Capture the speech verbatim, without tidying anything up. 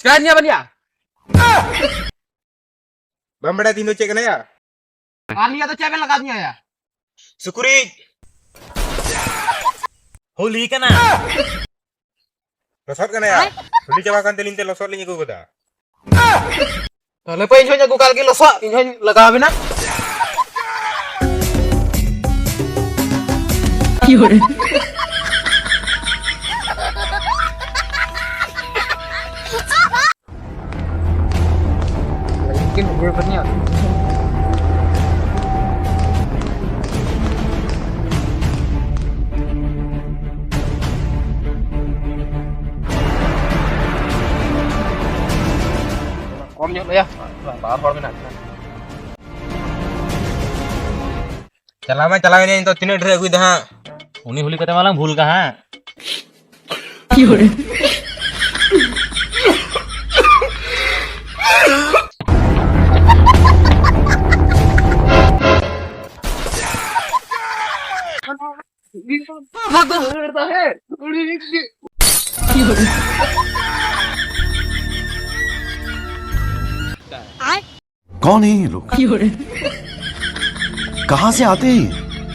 ᱪᱮᱠᱟᱭᱮᱱ ᱜᱮᱭᱟ ᱵᱟᱹᱱᱤᱭᱟ? ᱵᱟᱢ ᱵᱟᱲᱟᱭᱟ ᱛᱤᱦᱤᱧ ᱫᱚ ᱪᱮᱫ ᱠᱟᱱᱟ ᱭᱟ? ᱟᱨ ᱱᱤᱭᱟᱹ ᱫᱚ ᱪᱮᱫ ᱵᱮᱱ ᱞᱟᱜᱟᱣ ᱫᱤᱧᱟ ᱭᱟ? ᱥᱩᱠᱨᱤ᱾ ᱦᱳᱞᱤ ᱠᱟᱱᱟ᱾ ᱞᱚᱥᱚᱫ ᱠᱟᱱᱟ ᱭᱟ᱾ ᱦᱳᱞᱤ ᱪᱟᱵᱟ ᱠᱟᱱ ᱛᱟᱹᱞᱤᱧ ᱛᱮ ᱞᱚᱥᱚᱫ ᱞᱤᱧ ᱟᱹᱜᱩ ᱠᱟᱫᱟ᱾ ᱛᱟᱦᱞᱮ ᱯᱮ ᱤᱧ ᱦᱚᱸᱧ ᱟᱹᱜᱩ ᱠᱟᱜ ᱞᱮᱜᱮ ᱞᱚᱥᱚᱫ, ᱤᱧ ᱦᱚᱸᱧ ᱞᱟᱜᱟᱣ ᱟᱵᱮᱱᱟ᱾ ᱠᱚᱢ ᱧᱚᱜ ᱞᱟᱹᱭᱟ, ᱵᱟᱨ ᱦᱚᱲ ᱢᱮᱱᱟᱜ ᱠᱤᱱᱟ᱾ ᱪᱟᱞᱟᱣ ᱢᱟ ᱪᱟᱞᱟᱣ ᱮᱱᱟᱭ, ᱱᱤᱛᱚᱜ ᱛᱤᱱᱟᱹᱜ ᱰᱷᱮᱨ ᱟᱹᱜᱩᱭ ᱫᱟ ᱦᱟᱸᱜ᱾ ᱩᱱᱤ ᱦᱩᱞᱤ ᱠᱟᱛᱮ ᱢᱟᱞᱟᱝ ᱵᱷᱩᱞ ᱠᱟ ᱦᱟᱸᱜ᱾ कौन है ये लोग? कहाँ से आते हैं ये?